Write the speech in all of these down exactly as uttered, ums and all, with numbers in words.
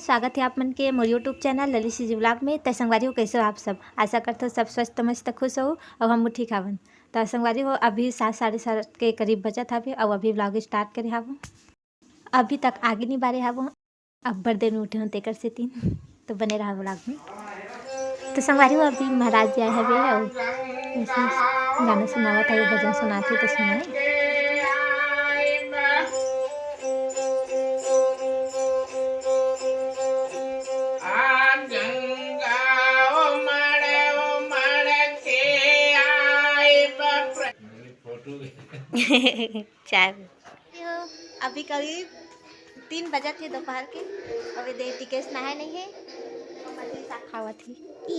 स्वागत हे आप मन के मोर YouTube चैनल ललित सीजी व्लॉग में। त संगवारी हो, कइसे हो आप सब? आशा करथों सब स्वस्थ, मस्त, खुश हो, अउ हम ठीक हावन। त संगवारी हो, अभी सात, साढ़े सात के करीब बजत हवे, अउ अभी व्लॉग स्टार्ट करे हावों। अभी तक आगी नी बारे हावों, अब्बड़ देर में उठे हों तेकर सेती। तो बने रहा व्लॉग में। तो संगवारी हो, अभी महाराज जी आए हवे अउ ऐसे गाना सुनावत हे, भजन सुनाथे तो सुनाए। चाय। अभी करीब तीन बजत हे दोपहर के। अभी दे टिकेस नहाए नहीं हे, मछली साग खावत ही। ई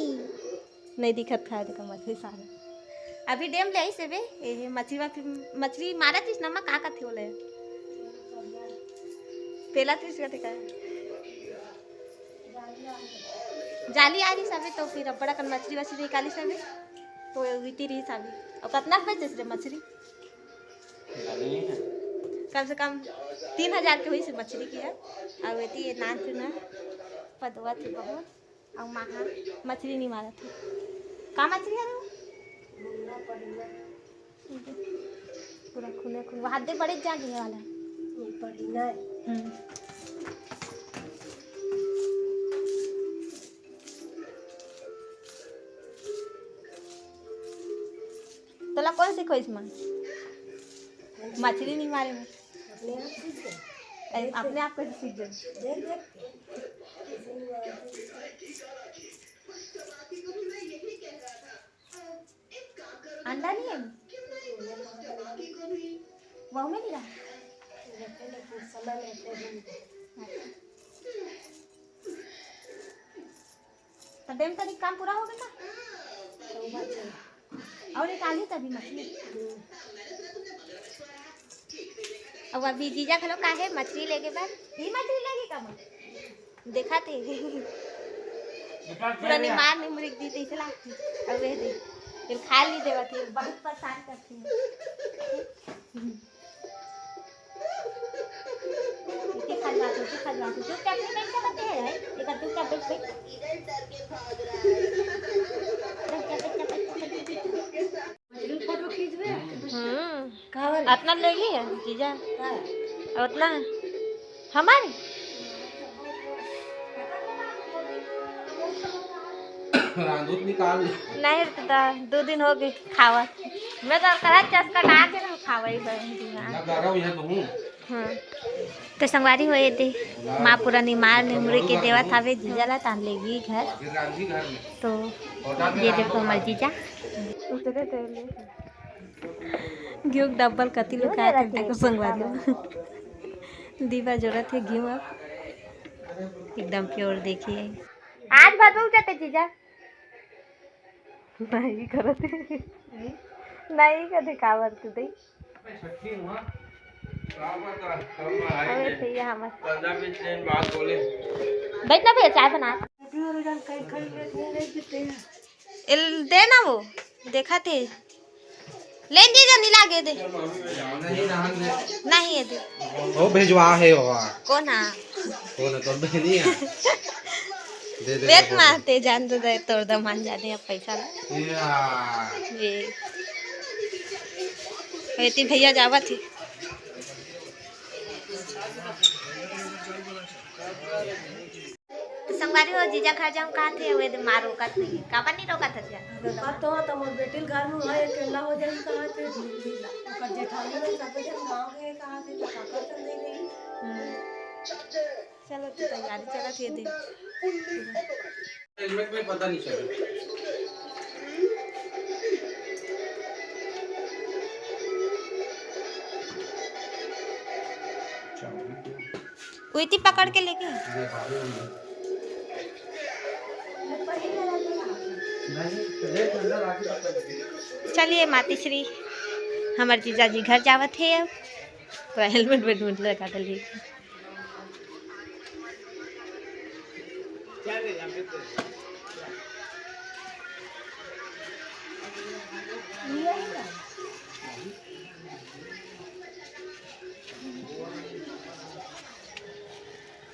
नहीं दिखत खाए देखा मछली साग। अभी डैम ले आइस हे बे, ए मछली मा-, मछली मारत हिस नमा, का कथे ओला? पेला तिस कथे का? जाली आ रही सबे तो फिर अब्बड़ अकन मछली वछली निकाली सबे, तो उइती रही सबे। अउ कतना बेचेस रे मछली? कम से कम तीन हजार के होइस मछली के ह। अउ एती ये नान चुना पदवा थे बहुत। अउ माँ ह मछली नहीं मारत हे। का मछली हरे वो? पूरा खूने खून। वो हाथ दे बड़े जान लेने वाला है। ये पड़ी ना। हम्म। तोला कौन सिखोइस माँ? मछली नहीं मारे में। अपने आप सीख गए। अरे, अपने आप कैसे सीख गए? देख देख के। अंडा नहीं है? वहू में नहीं रहा? समय में। तो डैम तरी काम पूरा हो गया का? और एक आली तभी मछली। अब अभी जीजा घलो का है मछली लेके बर, ही मछली लेगी का माँ? देखा थे। पूरा निमार निमुरिक दी तइसे लागथे। अब वे दे, फिर खा ली देवा थे, बहुत परेशान करती है। इतनी खजवात हो, इतनी खजवात हो। चुपचाप नहीं बैठ सकते हैं, एक बार चुपचाप बैठ, बैठ। बैठ जा, बैठ जा, बैठ जा, बैठ जा। फोटो खींचबे? हम्म। काबर? अतना ले ली है, जीजा। का? अउ अतना हमारे? रांधुत निकाल। नहीं रे दादा, दो दिन हो गए खावा। मैं तो कहा चस्का डाल के ना खावा ही बहन जी, हाँ। ना करो, यहाँ तो हूँ। हाँ। तो संगवारी हो ये दे, माँ पूरा निमार निमुरी के देवत हवे जीजा ला, तान लेगी घर। तो ये देखो हमार जीजा। घिउ डब्बल कति लुकाए थे, देखो संगवारी हो। दीवा जोरत हे घिउ अब। एकदम प्योर देखिए। आज भर रुक जाते जीजा। नहीं करत हे। नहीं कदे काबर तू दे। अबे भैया हमर पंजाबी ट्रेन बात बोले। बैठ ना भैया, चाय बना। एल दे ना वो, देखा थे। लेन जी जनी लागे दे। नहीं है दे। वो भेजवा है वो। कौन हा? कौन है? तोर बहनी है। दे दे, वेत दे दे। मारते जान तो दे, तोर दमान जाने अब पैसा ला। या। ये। बेटी भैया जावत ही। तो संगवारी हो, जीजा घर जाऊँ कहा थे, वे माँ रोकत नहीं, काबर नहीं रोकत हथिया? रोकत तो, तो मोर बेटी ल घर में वहाँ अकेला हो जाई कहा थे। ओकर जेठानी में सब जन गाँव गए कहा थे, तो काकर चल दे रही। हम्म। चलो, तो तैयारी चलत हे दे। हेलमेट में पता नहीं चला। उइती पकड़ के लेके। चलिए मातीश्री, हमर जीजाजी घर जावत हे अब। तो हेलमेट वेलमेट लगा के लेके।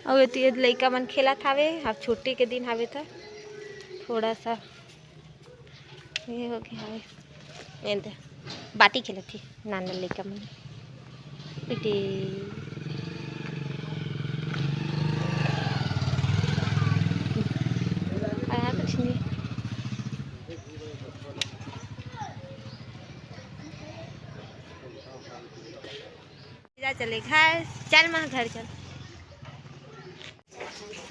अउ एती लइका मन खेलत हावे। अब छुट्टी के दिन हावे त थोड़ा सा ये हो गया हावे। ये दे, बाटी खेलत ही नाना लइका मन। बेटी। आया कुछ नहीं। जा चले घर, चल माँ घर चल।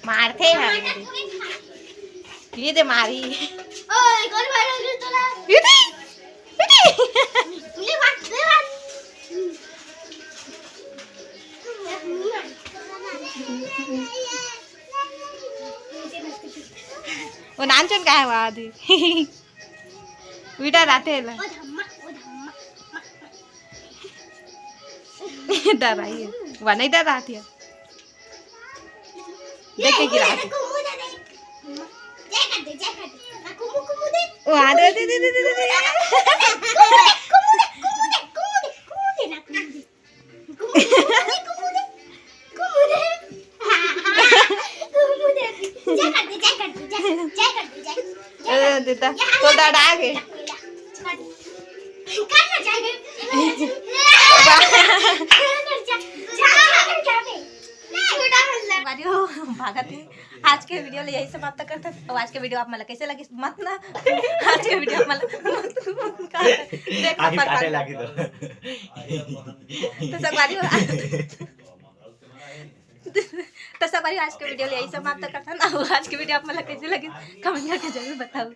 मारथे हम। ये दे मारी। ओए, कौन मारा रे तोला? ये दे, ये दे। ले बात, ले बात। वो नानचुन का है वहाँ आदि। बेटा राते ला। ओ धम्मा, ओ धम्मा। डराई है। वहाँ नहीं डराती है। देख के गिरा दे। कुमु दे दे। जय कर दे, जय कर दे। कुमु, कुमु दे। ओ, आ दे, दे, दे। कुमु दे, कुमु दे, कुमु दे, कुमु दे, कुमु दे ना, कुमु दे। कुमु दे, कुमु दे, कुमु दे। कुमु दे। जय कर दे, जय कर दे, जय, जय कर दे, जय। ए, देता। तो डरा गए। कर ना जाए। कर ना जाए। जा, जा, जा, जा। भागत है। आज के वीडियो ले यही समाप्त करत हन। अउ आज के वीडियो आप मन ला कैसे लगिस मत ना, आज के वीडियो आप मन ला मत, मत का देख आज काटे लागी तो। तो संगवारी हो, तो संगवारी हो, आज के वीडियो ले यही समाप्त करत हन। अउ आज के वीडियो आप मन ला कैसे लगिस कमेंट करके जरूर बताओ।